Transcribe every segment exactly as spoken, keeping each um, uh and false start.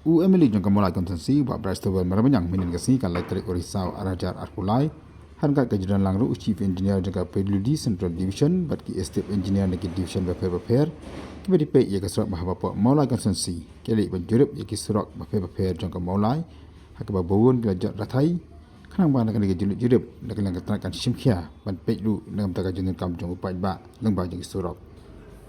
U M L A jong ka Mawlai Constituency, Bah Brightstarwell Marbaniang, mynhynnin ka sngi ka lai tarik u Risaw ar hajar arphew lai, ha ryngkat ka jingdon lang ruh u Chief Engineer jong ka P W D Central Division bad ki Staff Engineer na ki Division bapher bapher, kiba dei peit ïa ka surok ba hapoh Mawlai Constituency. Ki la leit ban jurip ïa ki surok bapher bapher jong ka Mawlai, ha kaba bun ki la jot rathai, khnang ba na kane ka jingleit jurip, na ka liang ka tnat kan shim khia ban peit ruh na ka bynta ka jingdonkam jong u paidbah lyngba jong ki surok.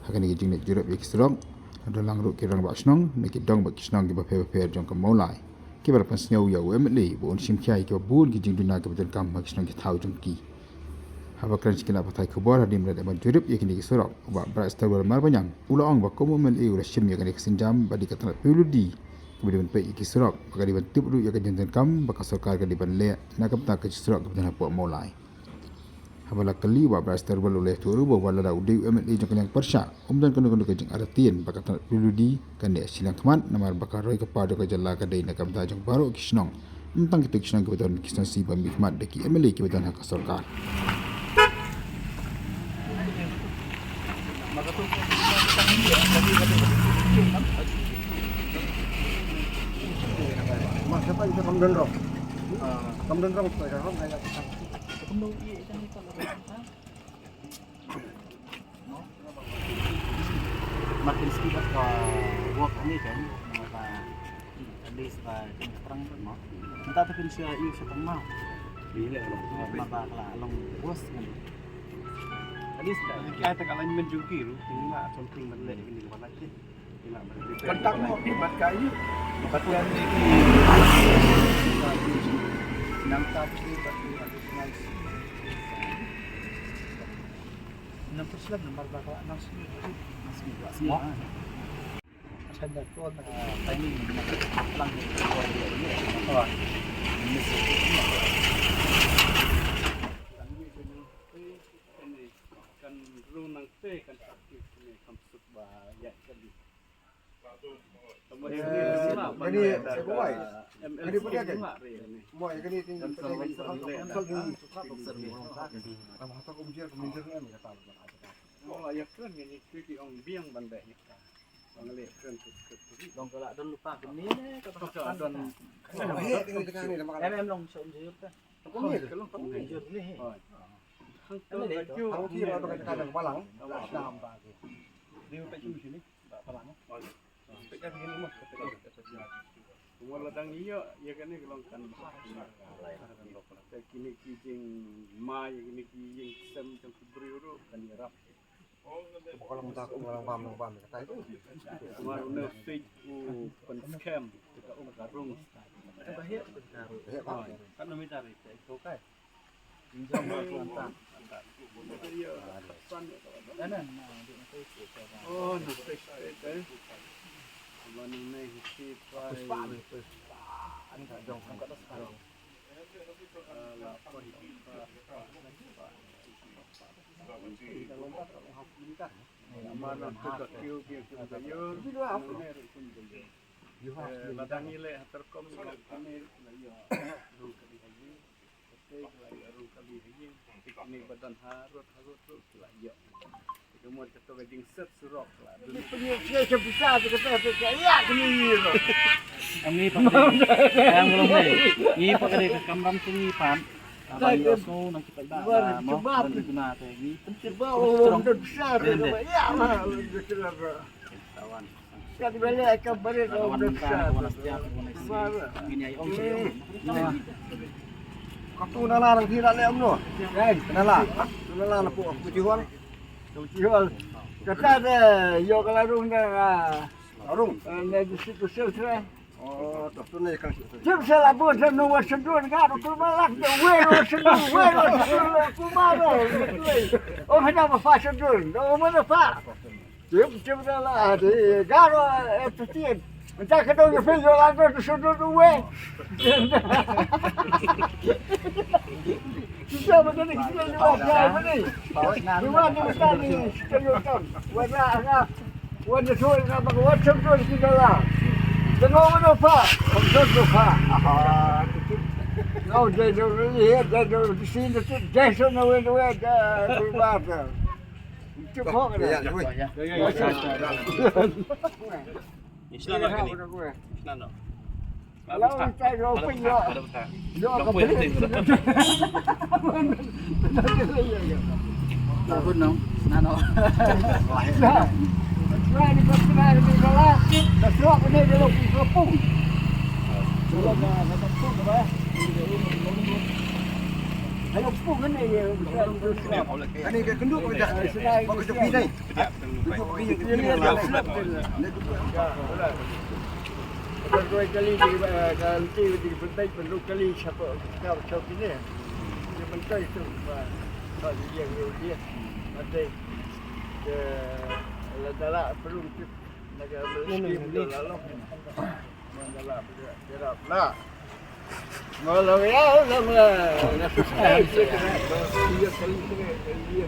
Ha kane ka jingleit jurip ïa ki surok, la don lang ruh ki rangbah shnong na ki dong bad ki shnong kiba pher bapher jong ka Mawlai, kiba la pynsngew ïa u M L A ba un shim khia ïa kiba bun ki jingduna kiba donkam ha ki shnong ki thaw jong ki. Haba kren sha ki lad pathai khubor hadien ba la dep ban jurip ïa kine ki surok, u Bah Brightstarwell Marbaniang u la ong ba kum u M L A u la shim ïa kane ka sienjam ba dei ka tnat P W D kaba dei ban peit ïa ki surok, ba ka dei ban tip ruh ïa ka jingdonkam ba ka sorkar ka dei ban leh na ka bynta ki surok kiba don hapoh Mawlai. Haba la kylli, u Bah Brightstarwell u la ïathuh ruh ba wat lada u dei u M L A jong ka liang pyrshah, ym don kano kano ka jingartatien ba ka tnat P W D kan leh shiliang khmat, namar ba ka roi ka par jong ka jylla ka dei na ka bynta jong baroh ki shnong, ym tang kito ki shnong kiba don ki constituency ba mihkhmat da ki M L A kiba don ha ka sorkar. Makin speed up ka work ni kan, namar ba at least ba kan terang mo. Mynta te pynshai ïa sha tang ma. Ïa, namar ba ka la long worse kan. At least ka, ka ta ka alignment jong ki ruh, ki la something ban leh kine ki ba leh. Kontak mo, mat ka ïa. Mat ka ïa. Nang ta ki ba ki. Namar ba ka nang sini. Nang sini ba sini. Asal dah keluar tak. Timing ni, pelan ni. Oh. Ini sih. Kan rung nang te kan aktif ni kam suk ba ïa kali. Kani, kani pun dia kan? Mo, kani ting, kani suka boxer ni. Nama hata ko mjir, ko mjir ni kata. Mo la ïa kren ni, ni ki ong biang ban deh ni. Ong le kren tu, tu, tu. Dong kala don lupa kani ni, kata don. Em, em long shong jir ta. Jir ni. Hang tu laju. Hang tu laju. Hang tu laju. Hang tu laju. Hang tu laju. Dia tak jauh sini. Kumba la dang ïoh ïa kane ka long kan. Te kine ki jingma ïa kine ki ïing sem jong ki briew ruh kan ïarap. Kumba ka long da kumba lang bam lang bam ka tai tu. Kumba une u sik u pynskhem te ka um ka rung. Ka heh ka rung. Heh ba. Kan umi tari te ko kai. Ladang ile hater kom. Kane ba don harud harud tu ki la ïoh. Ki mut kato ka jingset surok la. Ni pynïoh sia sia bisa tu kata tu ka ïa kini. Kami pakai yang belum ni. Ni pakai ka kamram tu ni pan. Abang yo snow nang kita ba. Ba mo. Ba guna te ni pentir ba. Oh, tu bisa tu ka ïa ma. Tawan. Kan balik akan balik. Tawan mentang, tawan setia, tawan isi. Ini ai ong. Katu nala nang kira le amno. Nala. Nala na pu aku jihol. Aku jihol. Kata de yo kala rung de. Rung. Ne di situ sel sel. Oh, tu tu ne kan. Jim sel abu de no wa sendur ga ru ku malak de we ru sendur we ru sendur ku ma ru. Oh, hena ba fa sendur. Oh, mana fa. Jim, jim da la, de, garo, eh, tu tien. Enta ka dong ke yo la do tu sudu du we. Kita ba ni, kita ni ba ni. Cuma ni kita ni, kita yo kan. Wala nga, wala tu nga ba wa cham tu kita la. Tengok mana pa, cham tu pa. Aha, tu. Kau de do ni, de do di sini tu, de so na we we da, tu ba. Cuk hok. Ya, ya, ya. Sna noh kane. Sna noh. Kalau kita dua pun ya. Dua ke beli. Tahun no. Sna noh. Nah. Sna ni kau kena ni kau lah. Dah suap ni dia lagi selapung. Kalau dah dah selapung apa? Ayo pung ni ya. Ini ke kenduk dah. Sna. Kau kena pindah. Kali di kali di pentai penduk kali siapa kita cakap ini. Dia pentai tu ba ba dia dia dia. Mati. Dia la dala perlu tu. Naga ni ni ni. Lalu. Mandala dia dia lah. Malam ya sama. Dia kali dia.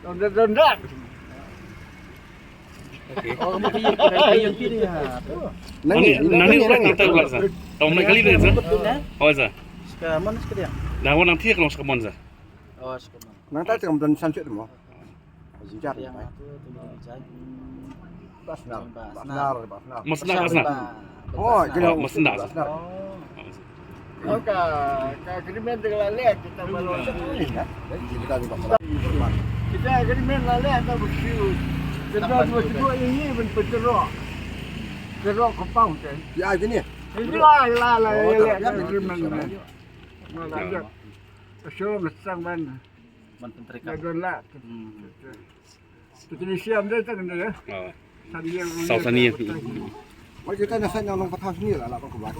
Donda donda. Nang ni nang ni ulah kita ulah sa. Tong mai kali ni sa. Oh sa. Ska mon ska dia. Dah wan nang tiak long ska mon sa. Oh ska mon. Nang ta tengam don san chut mo. Jinjar. Yang tu tu jinjar. Basnar. Basnar. Basnar. Masnar masnar. Oh, gila. Masnar. Basnar. Ka ka agreement de la leh kita baru. Kita agreement la leh ta bu shu. Kita bu shu ini ben peterok. Terok compound kan. Ya gini. Ini la la la agreement. Mana aja. Shu mesti ban. Man pentrika. Teknisian dia tak kena ya. Sania. Sau sania. Oi kita nak sana long patah sini lah lah kau buat.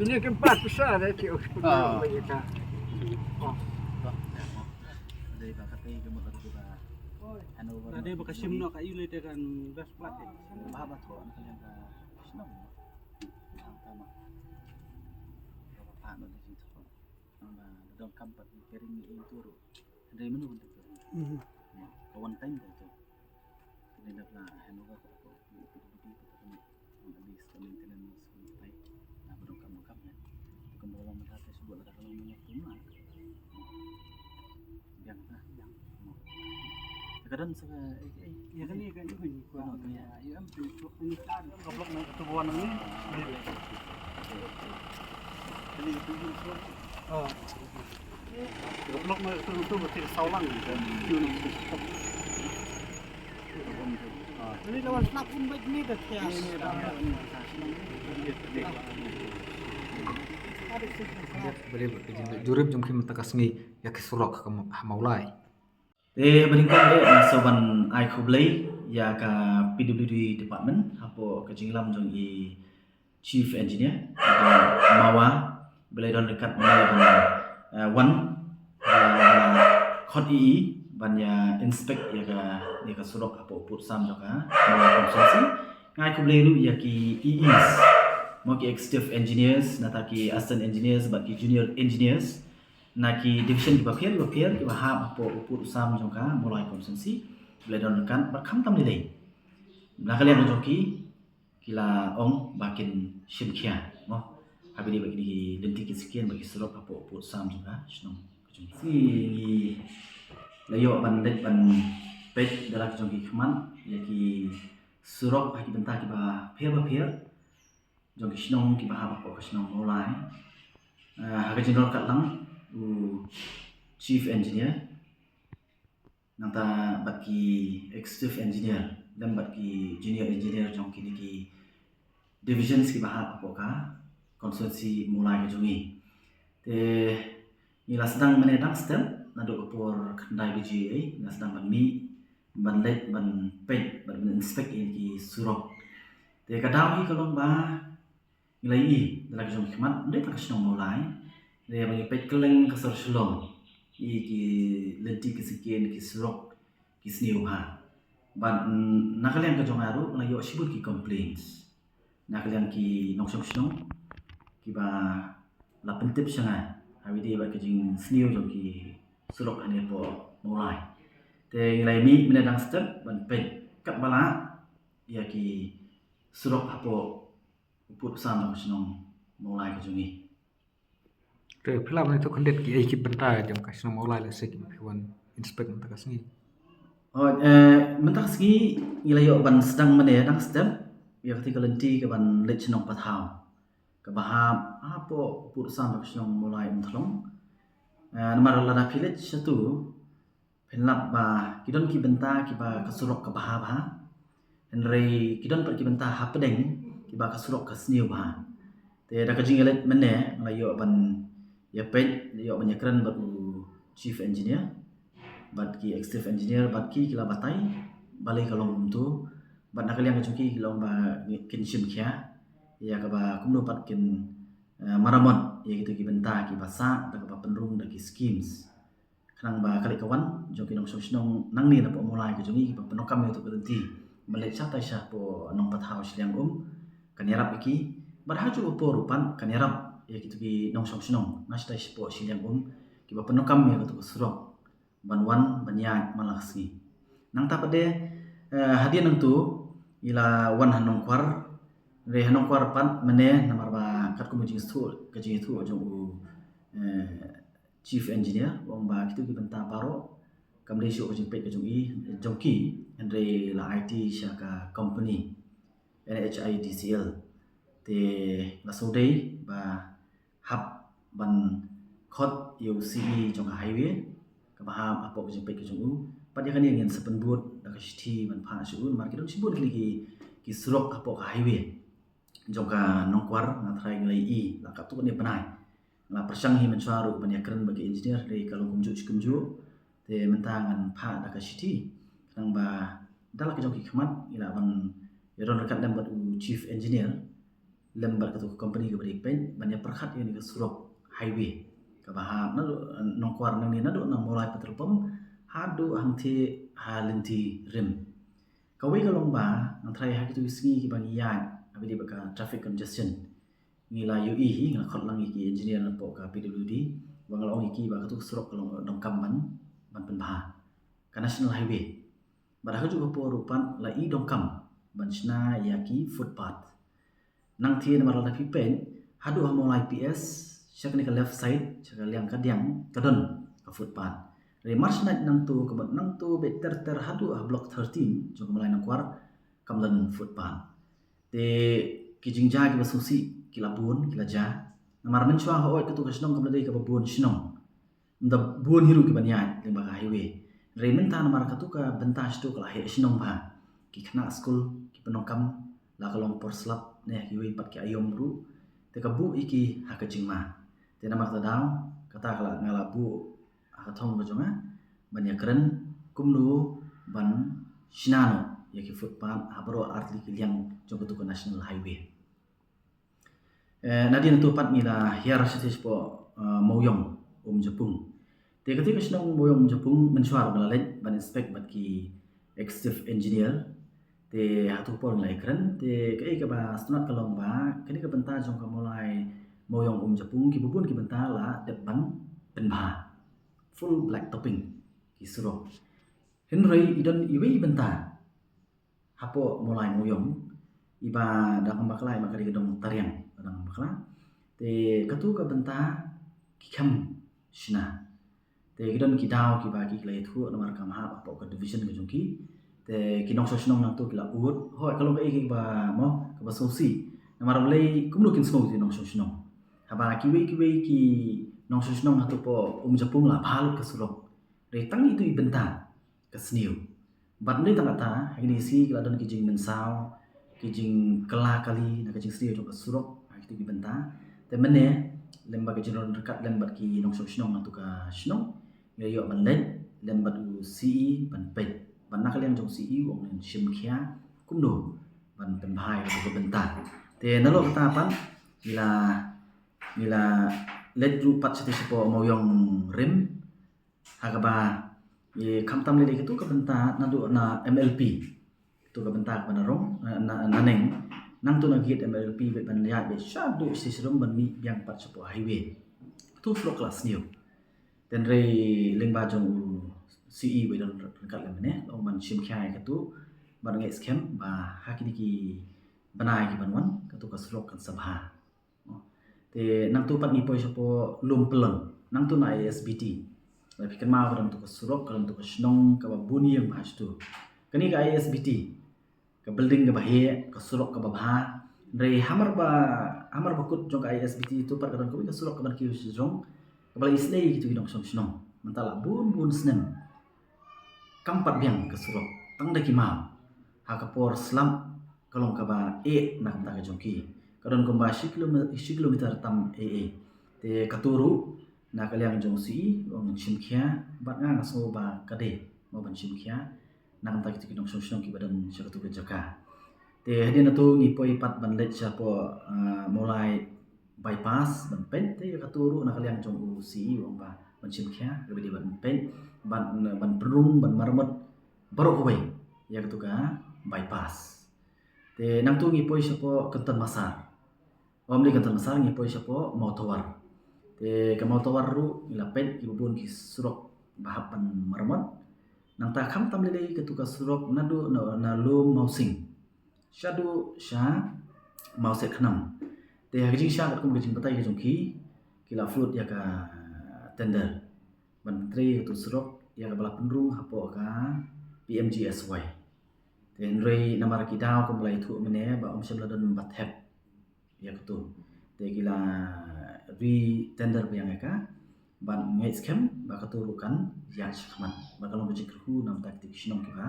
Ini tempat besar ya ki hospital kita. Ada bakasim no ka unit kan best plat. Ba ba tho na kalian ka sino. Ang tama. Ba ba pa no di sini tho. Ang ba dong kampat pering ni inturu. Dari mana pun tu. Ka one time tu. Kena dah pula handover tu. Di di di tu. Habis maintenance tai. Nah, baru kamu kamu ya. Kamu kalau mata tu sebut lah kalau mana tu mah. Yang ah, yang. Kadang sa eh eh. Ya kan ni kan ni kan. Ya am tu ni kan. Goblok na tu buan ni. Ini tu. Ah. Jurip jong ki mynta ka sngi ïa ki surok ha Mawlai. Te ba nyngkong eh nga sngewbha ban ai khublei ïa ka P W D department hapoh ka jingïalam jong i Chief Engineer, Mawa, ba la don ryngkat mynne ban, eh, wan, eh, khot ïa i ban ïa inspect ïa ka, ïa ka surok hapoh u pud sam jong ka Mawa constituency. Nga ai khublei ruh ïa ki E Es, mo ki Executive Engineers, nangta ki Assistant Engineers bad ki Junior Engineers na ki division kiba pher kiba pher kiba hap hapoh u pud sam jong ka Mawlai constituency. Ba la don ryngkat bad khamtam lei lei na ka liang jong ki, ki la ong ba kin shim khia mo ha kaba ïadei bad kine ki lynti ki skin bad ki surok hapoh u pud sam jong ka shnong ka jong ngi. Ngi la ïoh ban leit ban peit da la ka jong ki khmat ïa ki surok ha ki bynta kiba pher ba pher jong ki shnong kiba hap hapoh ka shnong Mawlai. Eh, ha ka jingdon katlang u Chief Engineer nangta bad ki Executive Engineer lem bad ki Junior Engineer jong kine ki divisions kiba hap hapoh ka constituency Mawlai ka jong ngi. Te ngi la sdang mynne dang step naduh ka por khyndai baje ei, ngi la sdang ban mih ban leit ban peit ban inspect ïa ki surok. Te ka daw hi ka long ba ngi la ïohi da la ka jong ki khmat, ym dei tang ka shnong Mawlai, hynrei ba ngi peit kylleng ka sor Shillong, ïa ki lynti ki skin ki surok ki sniew bha. Bad, mm, na ka liang ka jong nga ruh nga la ïoh shibun ki complaints na ka liang ki nongshong shnong kiba la pyntip sha nga ha kaba ïadei bad ka jingsniew jong ki surok hangne hapoh Mawlai. Te ngi la mih mynne dang step ban peit katba lah ïa ki surok hapoh u pud u sam jong ka shnong Mawlai ka jong ngi. Te phi lah ban ïathuh khyndiat kiei ki bynta jong ka shnong Mawlai lehse kiba phi wan inspect mynta ka sngi? Hooid, eh, mynta ka sngi ngi la ïoh ban sdang mynne dang step ïa kata ka lynti kaban leit sha Nongpathaw, kaba hap hapoh pud san ka shnong Mawlai Umthlong. Eh, namar lada phi leit shatu phin lap ba ki don ki bynta kiba ka surok ka bha bha, hynrei ki don pat ki bynta hapdeng kiba ka surok ka sniew bha. Te da ka jingïaleit mynne nga la ïoh ban ïapeit, ïoh ban ïakren bad u Chief Engineer bad ki Executive Engineer bad ki ki la batai balei ka long kumto, bad na ka liang ka jong ki ki long ba kin shim khia ïa kaba kumno pat kin, eh, maramot ïa kito ki bynta kiba sah da kaba pynrung da ki schemes. Khnang ba ka leit ka wan jong ki nongshong shnong nangne napoh Mawlai ka jong ngi kiba pyndonkam ïa kato ka lynti ban leit shatai shapoh Nongpathaw shiliang um kan ïarap ïa ki, bad ha kajuh ka por ruh pat kan ïarap ïa kito ki nongshong shnong na shatai shapoh shiliang um kiba pyndonkam ïa kato ka surok ban wan ban ïaid man la ka sngi. Nangta pat de, eh, hadien nangto ngi la wan ha Nongkwar, re ha Nongkwar pat mynne namar ba katkum ka jingïathuh, ka jingïathuh jong u, eh, Chief Engineer, u ong ba kito ki bynta baroh kam dei shuh ka jingpeit ka jong i, jong ki, hynrei la aiti sha ka company N H I D C L. Te la sngewdei ba hap ban khot ïa u C E jong ka highway kaba hap hapoh ka jingpeit ka jong u. Pat ïa kane ngin sa pynbud da ka shithi ban phah sha u namar ki don shibun kine ki, ki surok hapoh ka highway jong ka Nongkwar, nga tharai ngi la ïohi la katto katne bnai. Nga la pyrshang hi mynshuwa ruh ban ïakren bad ki engineer, hynrei ka long kumjuh shi kumjuh. Te mynta ngan phah da ka shithi khnang ba da la ka jong ki khmat ngi lah ban ïadon ryngkat lem bad u Chief Engineer lem bad kato ka company kaba dei peit ban ïapyrkhat ïa kane ka surok highway kaba hap naduh Nongkwar nangne, naduh na Mawlai petrol pump haduh hangtei ha lynti rim. Kawei ka long ba nga tharai ha kito ki sngi kiba ngi ïaid haba ïadei bad ka traffic congestion, ngi la ïohi hi, ngi la khot lang ïa ki engineer napoh ka P W D, ba nga la ong ïa ki ba kato ka surok ka long donkam ban, ban pynbha, ka National Highway. Bad ha kajuh ka por ruh pat la i donkam ban shna ïa ki footpath. Nangta namar lada phi peit haduh ha Mawlai P S sha kane ka left side, sha ka liang ka diang, ka don ka footpath. Hynrei mar sha nangto, ka mut nangto beit ter ter haduh ha Block thirteen jong ka Mawlai Nongkwar kam don footpath. Te ki jingjia kiba sngewsih ki la bun, ki la jia. Namar mynshuwa hooid kato ka shnong kam la dei kaba bun shnong, ym da bun hi ruh kiban ïaid lyngba ka highway. Hynrei mynta namar kato ka bynta shato ka la heh shnong bha, ki khynnah skul ki pyndonkam, la ka long por slap ne ha kiwei pat ki aïom ruh, te ka buh ïa ki ha ka jingma. Te namar kata daw kata ka la, nga la buh ha ka thong ka jong nga ban ïakren kumno ban shna noh ïa ki footpath ha baroh artylli ki liang jong kato ka National Highway. Eh, nadien nangto pat ngi la hiar shatei shapoh, eh, Mawiong Umjapung. Te katei ka shnong Mawiong Umjapung mynshuwa ruh nga la leit ban inspect bad ki executive engineer. Te ha kato ka por ngi la ïakren, te kaei kaba sngewtynnat ka long ba kane ka bynta jong ka Mawlai Mawiong Umjapung, kiba bun ki bynta la dep ban pynbha, full black topping ki surok. Hynrei i don iwei i bynta hapoh Mawlai Mawiong iba dang bakla, iba ka dei ka dong tariang, ba dang bakla. Te kato ka bynta ki khlem shna. Te ki don ki daw kiba ki la ïathuh namar kam hap hapoh ka division ka jong ki. Te ki nongshong shnong nangto ki la ud, hooid ka long kaei kaba mo, kaba sngewsih. Namar balei, kumno kin sngew ki nongshong shnong haba kiwei kiwei ki nongshong shnong hato hapoh Umjapung la bha lut ka surok. Hynrei tang ito i bynta ka sniew. Bad ym dei tang kata, ha kine ki sngi ki la don ki jingmynsaw, ki jingkylla kali na ka jingsniew jong ka surok ha kito ki bynta. Te mynne lem bad ka jingïadon ryngkat lem bad ki nongshong shnong na kato ka shnong, ngi la ïoh ban leit lem bad u C E ban peit, bad na ka liang jong u C E u ong un shim khia kumno ban pynbha ïa kato ka bynta. Te nalor kata pat ngi la, ngi la leit ruh pat shatei shapoh Mawiong Rim, ha kaba, eh, khamtam lei lei kato ka bynta naduh na M L P, kato ka bynta kaba na rong, na, na, na neng, nangto na gate M L P beit ban ïaid beit shaduh sha shnong ban mih biang pat shapoh highway. Kato surok ka la sniew. Te hynrei lyngba jong u C E ba don ryngkat lem mynne, la ong ban shim khia ïa kato, bad nga ngeit skhem ba ha kine ki bnai ki ban wan kato ka surok kan sa bha. Te nangto pat ngi poi shapoh Lum Pyllun, nangto na I S B T. Ba phi kynmaw ka don tu ka surok, ka don tu ka shnong kaba bun ïing bha shatu. Kane ka I S B T, ka building kaba heh, ka surok kaba bha. Hynrei hamar ba, hamar ba kut jong ka I S B T tu pat ka don kawei ka surok kaban kiew sha jrong, kaba la isynei ïa kitu ki nongshong shnong mynta la bun bun snem. Kam pat biang ka surok tang da ki maw. Ha ka por slap ka long kaba eh na ka bynta ka jong ki. Ka don kumba shi kilometer tam eh eh. Te katu ruh na ka liang jong C E ong shim khia, bad nga nga sngew ba ka dei mo ban shim khia na ka bynta kitu ki nongshong shnong kiba don sha katu ka jaka. Te hadien natu ngi poi pat ban leit shapoh Mawlai bypass ban peit, te ïa katu ruh na ka liang jong u C E ong ba ban shim khia, kaba dei ban peit, ban, ban pynrung, ban maramot baroh kawei ïa katu ka bypass. Te nangtu ngi poi shapoh Kynton Massar. Ym dei Kynton Massar, ngi poi shapoh Mawtawar. Te ka Mawtawar ruh ngi la peit kiba bun ki surok ba hap ban maramot. Nangta khamtam lei lei katu ka surok naduh na, na Lum Mawsing shaduh sha Mawsiat Khnam. Te ha ka jingshisha katkum ka jingbatai ka jong ki, ki la float ïa ka tender ban trei katu surok ïa kaba la pynrung hapoh ka P M G S Y. Te hynrei namar ki daw kumba la ïathuh mynne ba ym shym la don ba thep ïa katu. Te ki la re-tender biang ïa ka, bad ngeit skhem ba katu ruh kan ïaid shakhmat. Ba ka long ka jingkyrkhu na ka bynta kito ki shnong kiba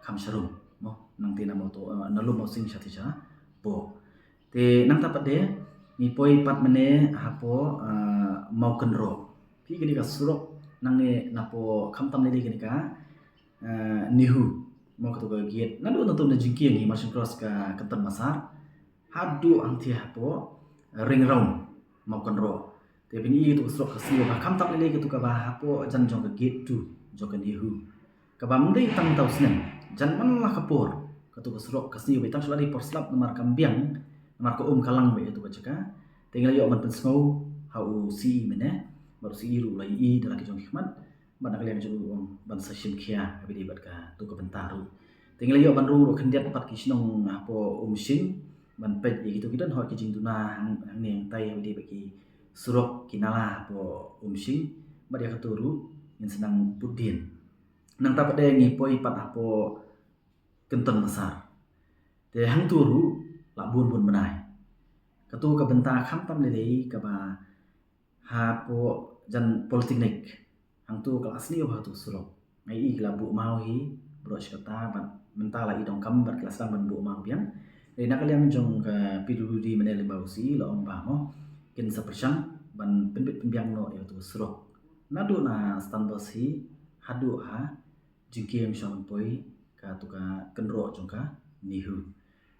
kham sharum mo, nangta na Mawto, eh, na Lum Mawsing shatei shapoh. Te nangta pat de ngi poi pat mynne hapoh, eh, Mawkynroh. Phi, kane ka surok nangne napoh khamtam lei lei kane ka, eh, NEHU mo, katu ka gate naduh nangtu na jingkieng hi Martian Cross ka Kynton Massar haduh hangtei hapoh Ring Round Mawkynroh. Te phin i katu ka surok ka sniew bha, khamtam lei lei katu kaba hapoh jan jong ka gate two jong ka NEHU. Kaba ym dei tang mynta u snem, jan man la ka por katu ka surok ka sniew bha, tang shu la dei por slap namar kam biang, namar ka um ka lang bha ïa katu ka jaka. Te ngi la ïoh ban pynsngew ha u C E mynne, bad u C E ruh u la ïohi da la ki jong ki khmat, bad na ka liang jong u ong ban sa shim khia kaba dei bad katu ka bynta ruh. Te ngi la ïoh ban rung ruh khyndiat bad ki shnong hapoh Umshing ban peit ïa kito ki don hok ki jingduna hang, hangne hangtai kaba dei bad ki surok ki nala hapoh Umshing, bad ïa katu ruh ngin sa nang bud dien. Nangta pat de ngi poi pat hapoh Kynton Massar. Te hangtu ruh la bun bun bnai. Katu ka bynta khamtam lei lei kaba hapoh jan Polytechnic. Hangtu ka la sniew bha katu surok. Nga i ki la buh maw hi baroh shi katta, bad mynta la i donkam bad ki la sdang ban buh maw biang. Te na ka liang jong ka P W D mynne lyngba u C E la ong ba mo kin sa pyrshang ban pynbit pynbiang noh ïa katu surok naduh na Stan Bus hi haduh ha jingkieng shong poi katu ka kynroh jong ka NEHU.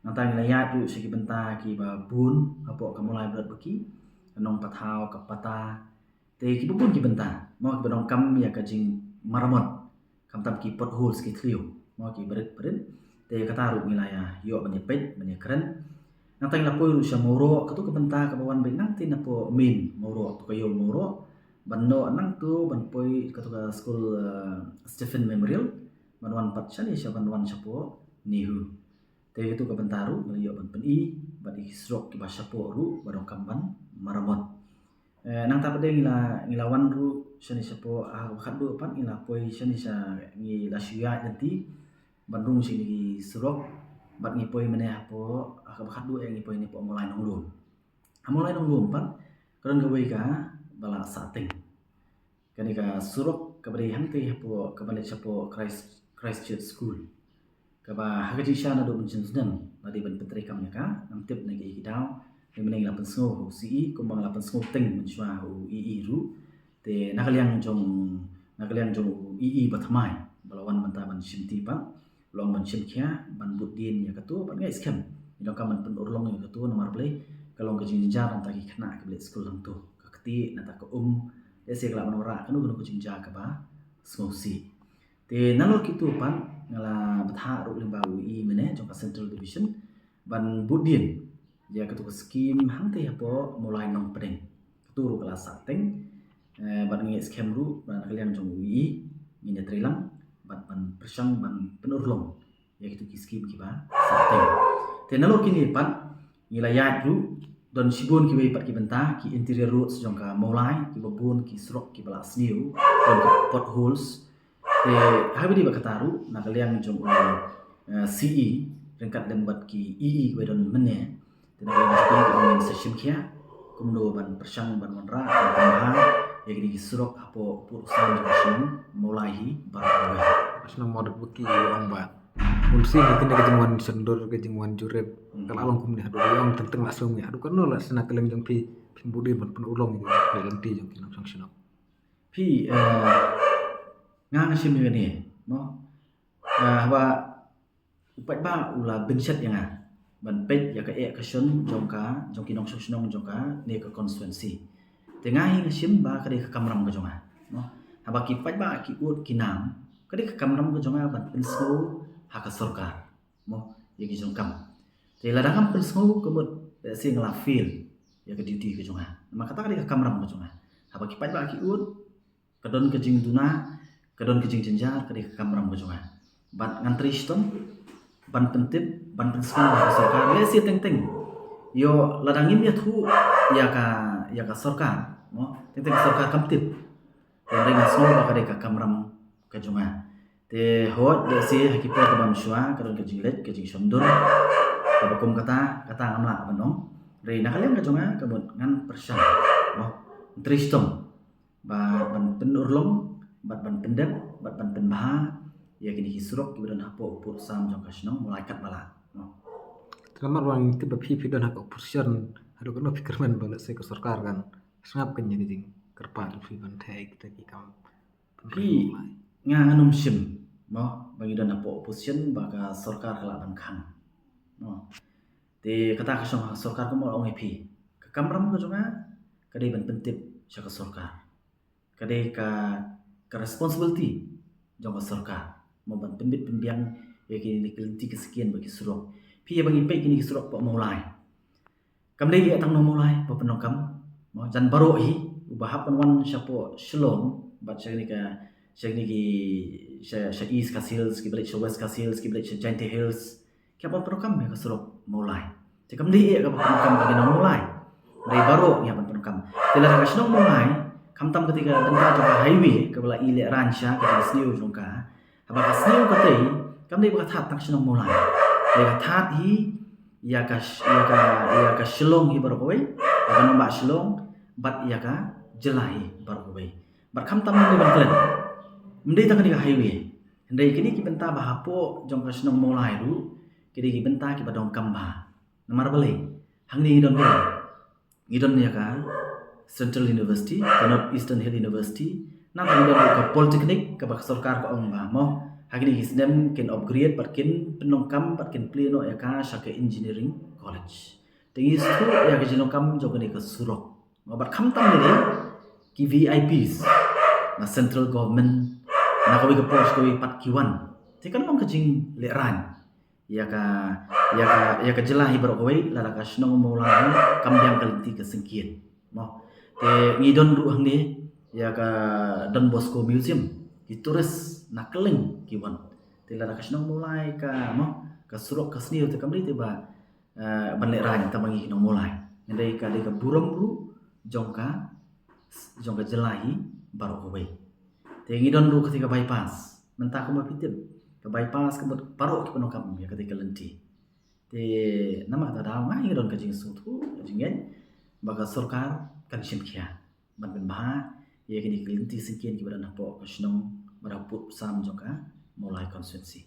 Nangta ngi la ïaid ruh sha ki bynta kiba bun hapoh ka Mawlai Bret Baki, ka Nongpathaw, ka Pata. Te kiba bun ki bynta mo kiba donkam ïa ka jingmaramot, khamtam ki potholes, ki thliew mo ki barit barit. Te kata ruh ngi la ïa ïoh ban ïa peit ban ïa kren. Nangta ngi la poi ruh sha Mawroh, katu ka bynta kaba wan beit nangtei napoh main Mawroh, tu ka ïew Mawroh, ban noh nangtu ban poi katu ka skul, eh, Stephen Memorial, ban wan pat shane sha, ban wan shapoh NEHU. Te katu ka bynta ruh ngi la ïoh ban pyni bad ïa ki surok kiba shapoh ruh ba donkam ban maramot. Eh, nangta pat de ngi la, ngi la wan ruh shane shapoh, ah, kaba khatduh pat ngi la poi shane sha, ngi la shu ïaid lynti ban rung sha kine ki surok, bad ngi poi mynne hapoh, ah, kaba khatduh eh ngi poi ne hapoh Mawlai Nonglum. Ha Mawlai Nonglum pat ka don kawei kaba la sahteng. Kane ka surok kaba dei hangtei hapoh, kaba leit shapoh Christ, Christ Church School, kaba ha ka jingshisha naduh mynshem snem la dei ban pyntreikam ïa ka. Ngam tip na ki, ki daw, hynrei mynne ngi la pynsngew ha u C E, kumba ngi la pynsngew teng mynshuwa ha u E E ruh. Te na ka liang jong, na ka liang jong u E E bathymmai ba la wan mynta ban shimti pat, la ong ban shim khia ban bud dien ïa katu, bad nga ngeit skhem ngi donkam ban pynurlong ïa katu, namar balei ka long ka jingjynjar na ka bynta ki khynnah kiba leit skul hangtu. Ka ktieh nangta ka um, lehse ka lah ban wanrah kano kano ka jingjia kaba sngewsih. Te nalor kitu pat nga la bthah ruh lyngba u E E mynne jong ka Central Division ban bud dien ïa katu ka skim hangtei hapoh Mawlai Nongpdeng. Katu ruh ka la sahteng, eh, bad nga ngeit skhem ruh na ka liang jong u E E ngin ïatreilang bad ban pyrshang ban pynurlong ïa kitu ki skim kiba sahteng. Te nalor kine pat ngi la ïaid ruh Don shibun kiwei pat ki bynta, ki interior roads jong ka Mawlai, kiba bun ki surok kiba la sniew, don ki potholes. Te ha kaba ïadei bad kata ruh, na ka liang jong u, eh, C E, ryngkat lem bad ki E E kiba don mynne. Te na ka liang jong ki, ki ong ngin sa shim khia kumno ban pyrshang ban wanrah, ban pynbha ïa kine ki surok hapoh u pud u sam jong ka shnong Mawlai hi baroh kawei. Shnong Mawdepaki ong ba Bun sien ha kine ka jingwan shondur, ka jingwan jurip, ka la long kumne haduh ïa ong teng teng la sum ïa haduh katno la sna ka leng jong phi, phin bud dien ban pynurlong ïa ka lynti jong ki nongshong shnong. Phi, eh, nga nga shim ïa kane, mo. Eh, haba u paidbah u la bynshet ïa nga ban peit ïa ka eh ka shon jong ka, jong ki nongshong shnong jong kane ka constituency. Te nga hi nga shim ba ka dei ka kamram ka jong nga, mo. Haba ki paidbah ki ud ki nam, ka dei ka kamram ka jong nga ban pynsngew ha ka sorkar, mo, ïa ki jong kam. Te lada ngam pynsngew ka mut, eh, lehse nga la fail ïa ka duty ka jong nga. Namar kata ka dei ka kamram ka jong nga. Haba ki paidbah ki ud, ka don ka jingduna, ka don ka jingjynjar, ka dei ka kamram ka jong nga. Bad ngan trei shitom ban pyntip, ban pynsngew ha ka sorkar, lehse teng teng. Ïoh lada ngim ïathuh ïa ka, ïa ka sorkar, mo, teng teng ka sorkar kam tip. Te hynrei nga sngew ba ka dei ka kamram ka jong nga. Te hooid, lehse ha ki por kaba mynshuwa ka don ka jingleit, ka jingshondur, kaba kum kata, kata ngam lah ban ong. Hynrei na ka liang ka jong nga ka mut ngan pyrshang, mo, ngan trei shitom ba ban pynurlong bad ban pyndep bad ban pynbha ïa kine ki surok kiba don hapoh u pud u sam jong ka shnong Mawlai katba lah, mo. Te namar ba ngi tip ba phi, phi don ha ka opposition, haduh katno phi kyrmen ba lehse ka sorkar kan sngap kane ka jingkyrpad jong phi ban theh kita ki kam? Phi, nga ngan ym shim, mo, ba ngi don hapoh opposition ba ka sorkar ka lah ban khang, mo. Te kata ka shong ha sorkar, kumba ong ïa phi, ka kamram ka jong nga ka dei ban pyntip sha ka sorkar. Ka dei ka, ka responsibility jong ka sorkar, mo, ban pynbit pynbiang ïa kine ki lynti ki synkien bad ki surok. Phi, ïa ba ngi peit kine ki surok hapoh Mawlai, kam dei ïa tang nong Mawlai ba pyndonkam, mo, jan baroh hi, uba hap ban wan shapoh Shillong bad sha kine ka, sha kine ki, sha, sha East Khasi Hills, kiba leit sha West Khasi Hills, kiba leit sha Jaintia Hills, ki hap ban pyndonkam ïa ka surok Mawlai. Te kam dei ïa kaba pyndonkam ba ki nong Mawlai, dei baroh ngi hap ban pyndonkam. Te lada ka shnong Mawlai, khamtam kata ka bynta jong ka highway kaba la ïalehrain sha ka jingsniew jong ka, haba ka sniew katei, kam dei ba ka thad tang shnong Mawlai. Dei ka thad hi ïa ka sh-, ïa ka, ïa ka Shillong hi baroh kawei, ïa ka nongbah Shillong, bad ïa ka jylla hi baroh kawei. Bad khamtam, ym dei ban klet, ym dei tang kane ka highway, hynrei kine ki bynta ba hapoh jong ka shnong Mawlai ruh ki dei ki bynta kiba donkam bha. Namar balei? Hangne ngi don balei? Ngi don ïa ka Central University, ka North Eastern Hill University, nangta ngi don ka Polytechnic kaba ka sorkar ka ong ba, mo, ha kine ki snem kin upgrade bad kin pyndonkam bad kin plie noh ïa ka sha ka Engineering College. Te ngi sngewthuh ïa ka jingdonkam jong kane ka surok. Mo, bad khamtam ne ki V I Ps na central government, na kawei ka por sha kawei pat ki wan. Te kan long ka jinglehrain ïa ka, ïa ka, ïa ka jylla hi baroh kawei lada ka shnong Mawlai kam biang ka lynti ka synkien, mo. Te ngi don ruh hangne ïa ka Don Bosco Museum, ki tourist na kylleng ki wan. Te lada ka shnong Mawlai ka, mo, ka surok ka sniew, te kam dei te ba, eh, ban lehrain tang ma ngi ki nong Mawlai. Hynrei ka dei ka burom ruh jong ka, jong ka jylla hi baroh kawei. Te ngi don ruh kata ka bypass. Mynta kumba phi tip, ka bypass ka mut baroh ki pyndonkam ïa kata ka lynti. Te namar kata daw nga hi nga don ka jingsngewthuh, ka jingngeit ba ka sorkar kan shim khia ban pynbha ïa kine ki lynti synkien kiba don hapoh ka shnong bad hapoh u pud u sam jong ka Mawlai constituency.